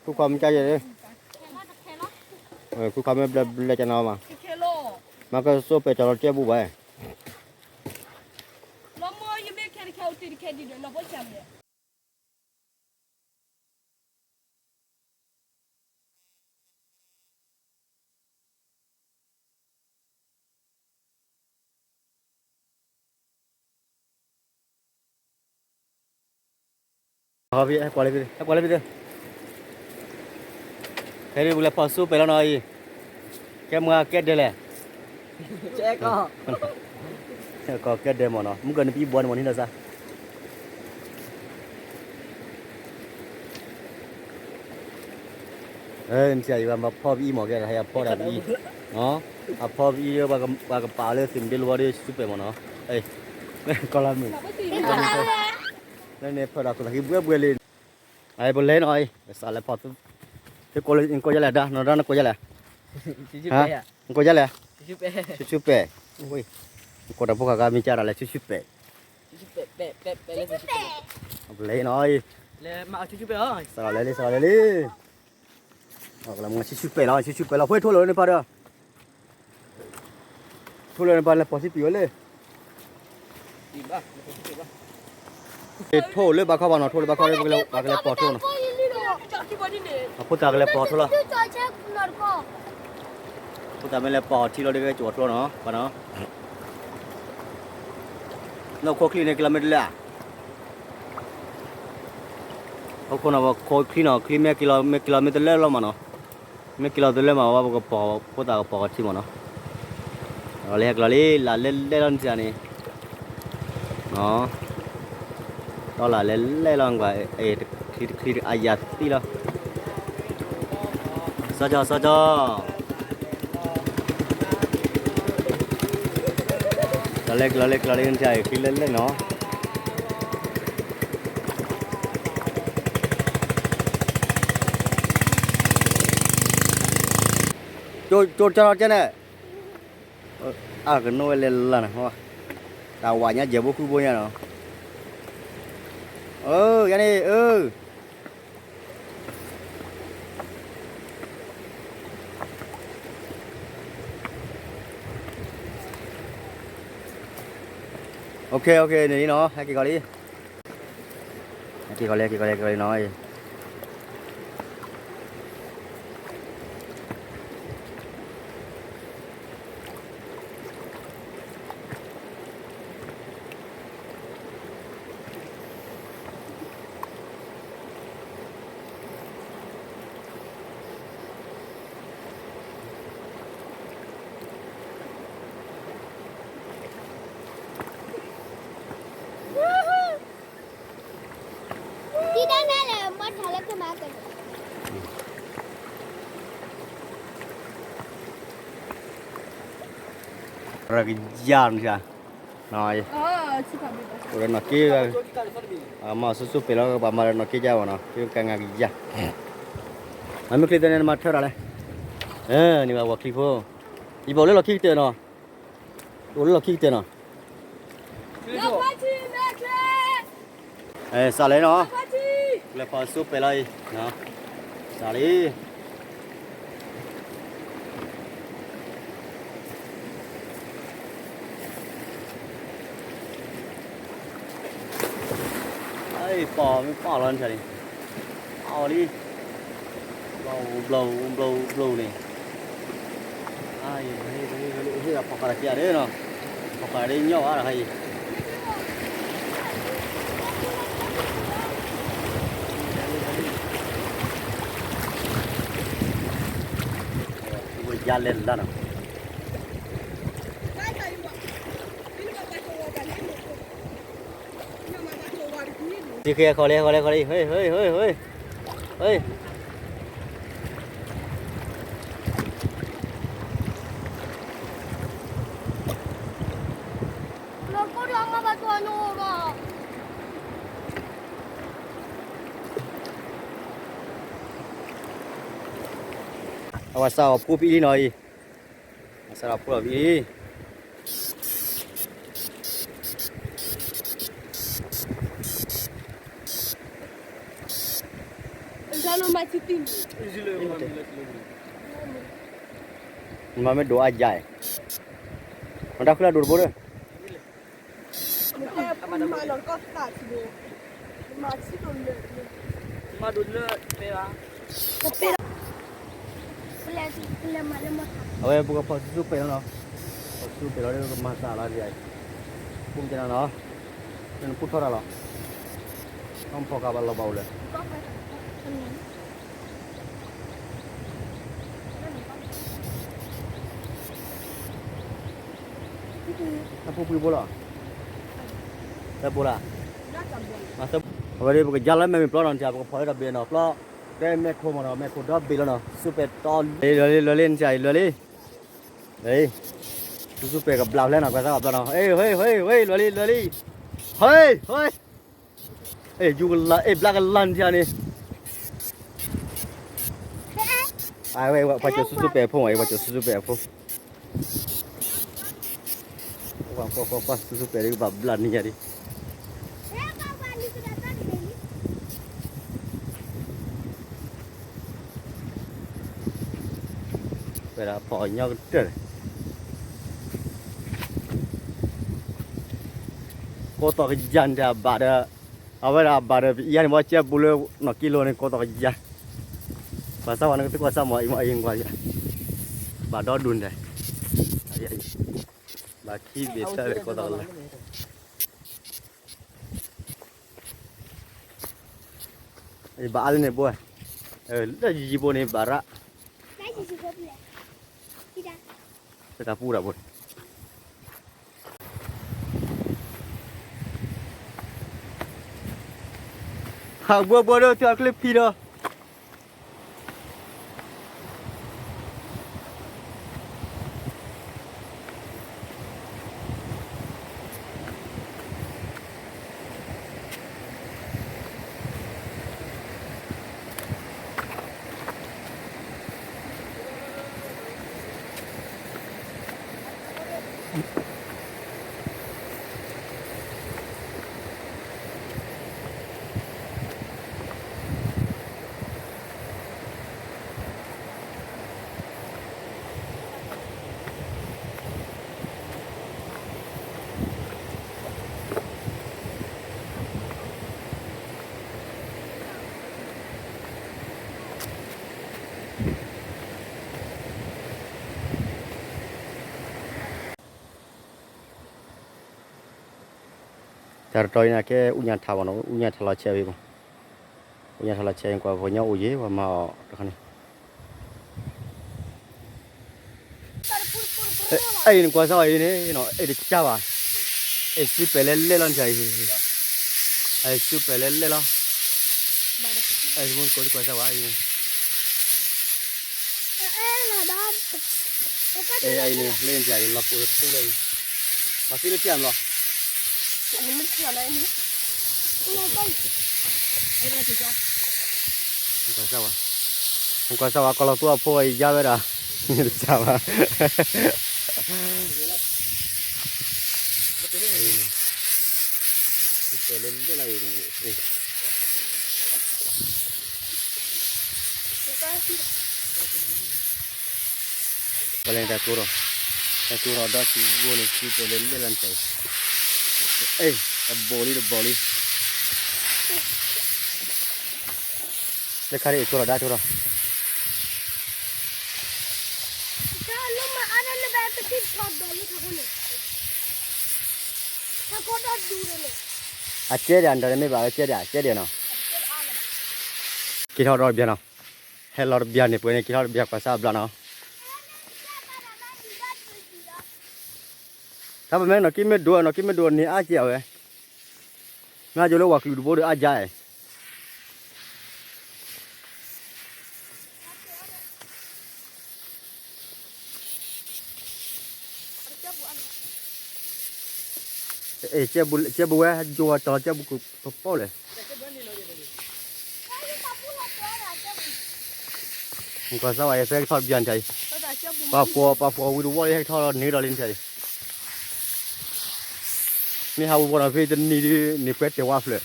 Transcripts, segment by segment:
ခုခွါမ့ၢ်ကၢ်ယဲၢ်, ခုခွါမ့ၢ်ဘျဲဘျဲကနၤမး, မၤကစိၣ်ပဲာ်ကၠီလီၤတကဲဘူးဘၣ်. ကွၢ်လၢဖံ, ကွၢ်လၢဖံသ့ၣ်, ခဲဒုးပကလဲၤဖီၣ်စိပဲာ်လီၤနီၤအံၤ, ကဲမွၤကဲဒဲးလဲၣ်, ကီၢ်ကဲဒဲးမ့ၢ်နီၤ, မုၢ်ကနံၤပံဘီန့ၣ်မ့ၢ်န့ၣ်လီၤစါ မ့ၢ်ဆံးအံၤ ပှၤမၤဖီပအံၤမ့ၢ်ကဲ ဟဲအဖီဒၣ်ပအံၤ, အဖီပအံၤဒီး ပှၤကပာ်အီၤလၢသ့ၣ်မတ့လီၤဒီး ဆူၣ်ဆူၣ်ပဲာ်မ့ၢ်နီၤ, ကီၢ်လၢမုၢ်, လၢန့ၣ်ဖၢဒီးခိၣ်သးကံဘှဲဘှဲလံ, ပလဲၤနီၤအံၤ ပစးလဲၤဖီၣ်, ကိးယလဲၣ်ဒၣ် နီၢ်ဒၣ်နကိးယလဲၣ်, နကိးယလဲၣ်, ဆူၣ်ဆူၣ်ပဲာ်, နကိးတၢ်ဖိဃာ်ဂၤမ့ၢ်ကၢ်ဒၣ်လဲၣ် ဆူၣ်ဆူၣ်ပဲာ်, ပလဲၤနီၤအံၤ, စးလဲၤလံ စးလဲၤလံ, ဆူၣ်ဆူၣ်ပဲာ်လီၤ ဆူၣ်ဆူၣ်ပဲာ်လီၤ ဖိထိၣ်လၢန့ၣ်ဖးဒီး ထိၣ်လၢန့ၣ်ဖးလဲၤပိာ်ထံပံၤဝဲလၢ, ထိၣ်လၢဘၣ်ခီဘၣ်နီၤ ထိၣ်လၢဘၣ်ခီဒီး ပကလဲၤပိာ်ထိၣ်နီၤ, အဖိသၣ်ကလဲၤပိာ်ထိၣ်လီၤ, ဖိသၣ်မ့ၢ်လဲၤပိာ်ထံလီၤဒီးကဲကၠီၤထိၣ်နီၤ, ပှၤနီၤ, နီၢ်ခိချံန့ၣ် ကလီၤမ့ၢ်တလၢဧါ ဟီၣ်ခိၣ်နီၤ ပခိၣ်ချံနီၤ ချံမ့ၢ်က့ၤလီၤ မ့ၢ်က့ၤလီၤမ့ၢ်တလၢလီၤမးနီၤ, မ့ၢ်က့ၤလီၤတလၢမး ဝဲပကပိာ် ဖိသၣ်ကပိာ်ကထံမးနီၤ, လၢဟဲကလီၤလံ လၢလဲၣ်လဲၣ်လီၤနစၢ်န့ၣ်, ဒီးလၢလဲၣ်လဲၣ်လီၤကွၢ်, ချံတချံအယၤသံလီၤ, စီၤကၠီ စီၤကၠီ ကလီၤလံ ကလီၤလံ ကလီၤလံ နစၢ်အံၤ ချံလဲၣ်လဲၣ်နီၤ ကၠိကၠီကၠီန့ၣ်, အကနိဝဲလဲၤလၢ်န့ၣ်, တၢ်ဝးညါယဲၢ်ဘိဃုဘိညါနီၤ, အၢ ယၤန့ၣ် အၢ OK OK န့ၣ်နီၤ ဟဲက့ၤကီးလံ, ဟဲက့ၤကီးလံ ဟဲက့ၤကီးလံ ဟဲက့ၤကီးလံနီၤ ဒ်ဒၣ်နဲလဲၣ် မ့ၢ်ထီၣ်လၢကမၤက့ၤ ရကယၤန့ၣ်, အိၣ်ဒီးနီၢ်က့, မၤဆူၣ်ဆူၣ်ပဲာ်လီၤ ပှၤမၤဒီးနီၢ်က့ကၢ်ဘၣ်နီၤ က့ကၢ်ငါကယၤ, မ့မ့ၢ်ချံသၢန့ၣ် နမၤထၢတၢ်လဲၣ်, န့ၣ်ဘၣ်ဝဲချံဖိ, ယပအိၣ်လၢလီၢ်ခံကတၢၢ်နီၤ, အိၣ်လၢလီၢ်ခံကတၢၢ်နီၤ စးလဲၣ်နီၤ, လဲၤဖီၣ်စိပဲာ်လီၤအံၤ, စးလံ, ပိာ်မ့ၢ်ပိာ်လီၤန့ၣ်, အီၤလံ, ဘျီဘျီဘျီဘျီန့ၣ် ဟ့ၣ်ဖီၣ်ဃာ်တၢ်က့ၤအီၤဒၣ်နီၤ, ဖီၣ်ဃာ်ဒၣ်ညီဘၣ်ဒီးဟဲအံၤ, ယလဲၤလၢ်နီၤ, တံၤဃဲခီလဲခီလဲခီလဲ, ဟ့ၣ်, ဟ့ၣ်, ဟ့ၣ်, ဟ့ၣ်, ဟ့ၣ်, အဝဲစးအီၤဖိပအံၤနီၤအံၤ, အဝဲစးအီၤဖိပအံၤ မၤမ့ၢ်ဒိးအါယါအံၤ, မတၤဃုလၢဒိးတဘိဒီး, အဝဲပကဖီၣ်ဆူၣ်ဆူၣ်ပဲာ်လီၤနီၤ, ဖီၣ်ဆူၣ်ဆူᣣ်ပဲာ်လီၤဒီးပကမၤသးလီၤဒ်အံၤ, ပူမတနီၤနီၤ, နပူထီၣ်တၢ်လီၤ, နဖီၣ်ဃာ်ဘၣ်လီၤဘၣ်အိၣ်လၢ အပူၤပူၤဘိလီၤ, သၢဘိလၢ, အဝဲဒၣ်ပကယါလၢမဲာ်မ့ၢ်ပျီနီၤ နထံၣ် ပကဖီၣ်လၢတၢ်ဘ့ၣ်နီၤ ပျီ, ကဲမဲာ်ခိၣ်မ့ၢ်နီၤ မဲာ်ခိၣ်ဒီဘ့ၣ်လီၤနီၤ ဆူၣ်ပဲာ်တီလီၤ, လၢလံ လၢလံ နထံၣ် လၢလံ, လၢလံ, ဆူၣ်ဆူၣ်ပဲာ်ကဘျးဖျဲနီၤ ကွၢ်စၢ်ဘျီနီၤ ဟ့ၣ် ဟ့ၣ် ဟ့ၣ် ဟ့ၣ် လၢလံ လၢလံ, ဟ့ၣ် ဟ့ၣ် ယူၤကလၢ် အ့ၣ် ဘျါကလၢ်နထံၣ်န့ၣ်, အဝဲ ပှၤကၠိဆူၣ်ဆူၣ်ပဲာ်အဖိမး အံၤ ပှၤကၠိဆူၣ်ဆူၣ်ပဲာ်အဖိ, ကွၢ်ကွၢ်ကွၢ်ကွၢ် ဆူၣ်ဆူၣ်ပဲာ်ဒ်ကဘၣ်ဘျါနံၤယါဒံး, ဝဲဒၣ်ဖီၣ်ညီကတၢၢ်, ကိးတီၤကယၤန့ၣ်တၢ်ဘၣ်ဒီး, အဝဲဒၣ်ဘၣ်ဒီး ပအံၤန့ၣ် ဘီကဲပူၤလၢ နီၢ်ကံလိၤန့ၣ် ကိးတီၤကယၤ, ကွၢ်စၢ်ဝဲန့ၣ် ကသံကွၢ်စၢ်မီၤ အံၤမီၤအံၤကွၢ်ယၤ, ဘၣ်ဒီဒူၣ်န့ၣ်, ဘၣ်ခံဘ့ၣ်သၢဘ့ၣ်ကိးတီၤကလၢာ်, ဘၣ်အါလၢန့ၣ်ဘိ, လၢယံၤဘိန့ၣ်ဘၣ်ရၣ်, တၢ်ပူတၢ်ဘိ ဟးဘှီဘှီဒီး ထံအချ့ဖံဒီး, တၢ်တတီၤအံၤန့ၣ် ကဲအူညါထးဘၣ်နီၤ, အူညါထးလီၤဆဲးဝံၤမး, အူညါထးလီၤဆဲးကွၢ်ပှၤညီအိၣ်ယံၤ ပှၤမၤအီၤတခါန့ၣ် အံၤနကွၢ်စၢ်ဝဲအံၤန့ၣ် အဲၣ်တကၢ်ဘၣ်, အဲၣ်စုပဲာ်လဲၣ်လဲၣ်လီၤနထံၣ်အံၤ, အဲၣ်စုပဲာ်လဲၣ်လဲၣ်လီၤ, အဲၣ်မ့ၢ်နကွၢ်စၢ်ဝဲအံၤန့ၣ်, အဲၣ်အံၤန့ၣ် လၢနထံၣ်အံၤ လီၤပှီၢ်တပူၤလၢအံၤ, မၤသံလၢထံၣ်အမလီၤ ကွၢ်စၢ်ဝဲ, ကွၢ်စၢ်ဝဲ ကီၢ်လီၤသူအဖိအံၤယါဝဲဒၣ်, တစၢ်ဘၣ်, ပလဲၤတၢ်ကျိဒီး, တၢ်ကျိဒီးဒီတံၤဂိၢ်န့ၣ် စုပဲာ်လဲၣ်လဲၣ်လီၤနထံၣ်အံၤ, အဲၣ် တဘိလံတဘိလံ လၢခါဒ်အံၤ ကျိဒီးဒါကျိဒီး, အကဲဒၣ်နတၢ်တမ့ၢ်ဘၣ် အကဲဒၣ် ကဲဒၣ်နီၤ, က့ၤထီၣ်ဒီတဘျီနီၤ, ဟဲလီၤတဘျီန့ၣ် ပှဲၤန့ၣ် က့ၤထီၣ်တဘျီ ကွၢ်စၢ်ဘျီနီၤ တၢ်ပမ့ၢ်နီၢ်ကံမ့ၢ်ဒိၣ် နီၢ်ကံမ့ၢ်ဒိၣ်န့ၣ်အါကဲအဝဲ, မ့ၢ်အယိလၢဝၤကလုာ်တဘိဒီးအါယါအဲၣ်, ကဲဘူးဝဲ ယိဝၤတီၤ ကဲဘူးကပီၢ်လဲၣ် ကွၢ်စၢ်ဝဲ ယသဲကထီၣ်တဘျီန့ၣ်အံၤ, ပာ်ဖှိၣ် ပာ်ဖှိၣ်ဝံၤတဝီလံ ဟဲကထီၣ်န့ၢ်ဒီးလံန့ၣ်အံၤ, မ့ၢ်ဟးဝံၤဝီၤနီၤဖဲတနံၤဒ်န့ၣ် ပှဲၤတဲာ်ဝါဖျၢၣ်,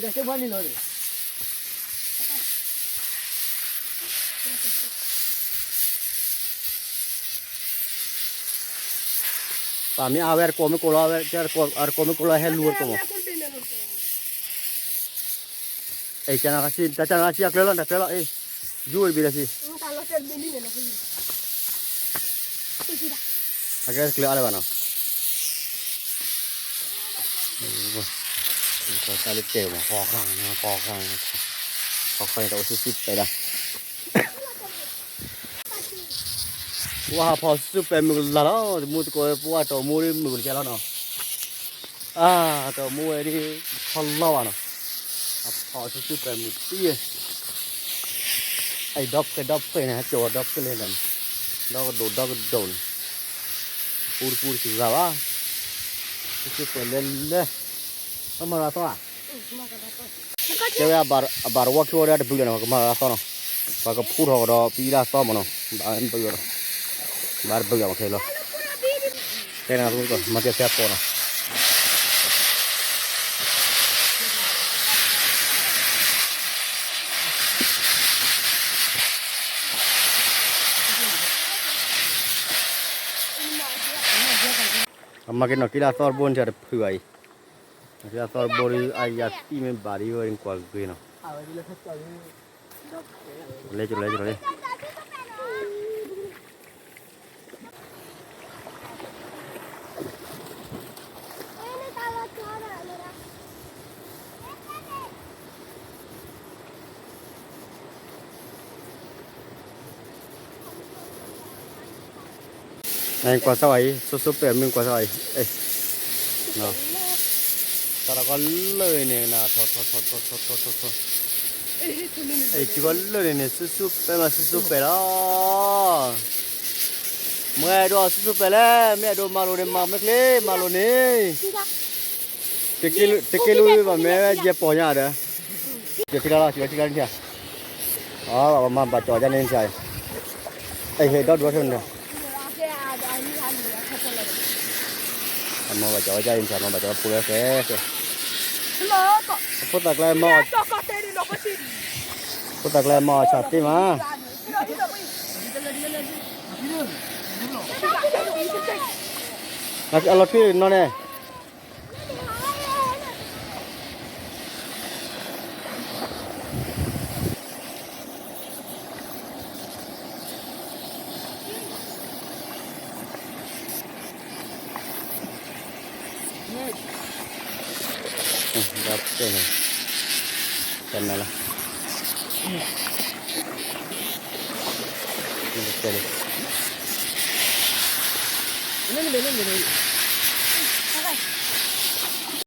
ဒီးတဲဘၣ်န့ၣ်လီၤန့ၣ် ပမ့ၢ်အါဝဲတကိးမ့ၢ်ကိးလီၤ အဝဲတကိးမ့ၢ်ကိးလီၤ ဟဲလူၤတကိးမး, အဲ တၢ်ကၢ်နါဆံအကျဲလီၤ တၢ်ကျဲလီၤ အ့ ယူၤတဘ့ၣ်လၢဆံ အကဲကျဲအါလၢၤဘၣ်နီၤ, တၢ်လၢတဲမး ဃီဃၣ် ဃီဃၣ် ဃီဃၣ်န့ၣ် တအိၣ်ဆူၣ်ဆူၣ်ပဲာ်ဒၣ် ဝါဟးဖီဆူၣ်ပဲာ်မုၢ်ကလၤလီၤ တမူတကိးပဝဲတၢ်အိၣ်မူဒ်မုၢ်ကလၤလီၤနီၤ, အါ တၢ်အိၣ်မူဝဲဒ် ထီလီၤဘၣ်နီၤ, အဖီဆူၣ်ဆူၣ်ပဲာ်မုၢ်တံၢ် အံၤဒီဖှဲဒီဖှဲန့ၣ် ဟဲကၠီၤဒီဖှဲလဲၣ်န့ၣ်, ဒီကဒိၣ်ဒီကဒိၣ်န့ၣ်, ပူတပူတစှၤဘၣ်, ဆူၣ်ဆူၣ်ပဲာ်လဲၣ်လဲၣ်, အမၤရၤသီဧါ, တဲဝဲအဘၣ်တဝီခံဝီဒီးတဘုးလၢၤနီၤ ပကမၤရၤသီနီၤ, ပှၤကဖူထီၣ်ကဒီးပအံၤဒၣ်သီမးနီၤ, ဘၣ်ဘုးဒီး, ဘၣ်တဘုးအီၤခဲလီၤ, တဲနၤမၤကဲဖဲအဖီနီၤ အမၤက့ၤနီၣ်က့ၤလၢအသီတဘိန့ၣ်တဖုဘၣ်အံၤ, နီၣ်က့ၤလၢအသီတဘိန့ၣ်တဖုဘၣ်အံၤ, အသီတဘိဒီးအယၤသံမ့ၢ်ဘၣ်ဒီးဝဲကွၢ်ဂ့ၤနီၤ, လဲၤကလဲၤကလဲၤ ကွၢ်စၢ်ဝဲအံၤ ဆိၣ်ဆိၣ်ပဲာ်မုၢ်ကွၢ်စၢ်ဝဲအံၤ, တၢ်တကီလၢာ်န့ၣ် ထီထီထီထီထီထီထီထီ, ထံကီလၢာ်န့ၣ်န့ၣ် ဆိၣ်ဆိၣ်ပဲာ်မးဆိၣ်ဆိၣ်ပဲာ်လီၤ, မ့ၢ်အဲၣ်ဒိးဆိၣ်ဆိၣ်ပဲာ်လဲၣ် မ့ၢ်အဲၣ်ဒိးမၤလိာ်န့ၣ် မၤမ့ၢ်ချ့ မၤလိာ်န့ၣ် တက့ၢ်လူၤဘၣ်မ့ၢ်ဝဲယဲၢ်ပီၢ်ညါဒီး, ယထံလီၤလီၤ ယထံလီၤထံ, အဘၣ်မၤဘၣ်ကၠီၤဒ်န့ၣ်ဆါ, အဟ့ၣ်ဒီဒူၣ်ထီၣ်န့ၣ်, အမၤဘၣ်ကၠီၤဝဲဒ်န့ၣ်ဆါ မၤဘၣ်ကၠီၤဖိဝဲဃဲဃဲ, ဖိသၣ်ကျါမၤ, ဖိသၣ်ကျါမၤအီၤဆၣ်တ့ၢ်မး, အလီၤထွံၣ်နီၢ်န့ၣ် ဒီးတဲန့ၣ်, တဲနၤလၢ, တဲလံ, နမ့ၢ်န့ၣ်မ့ၢ်န့ၣ်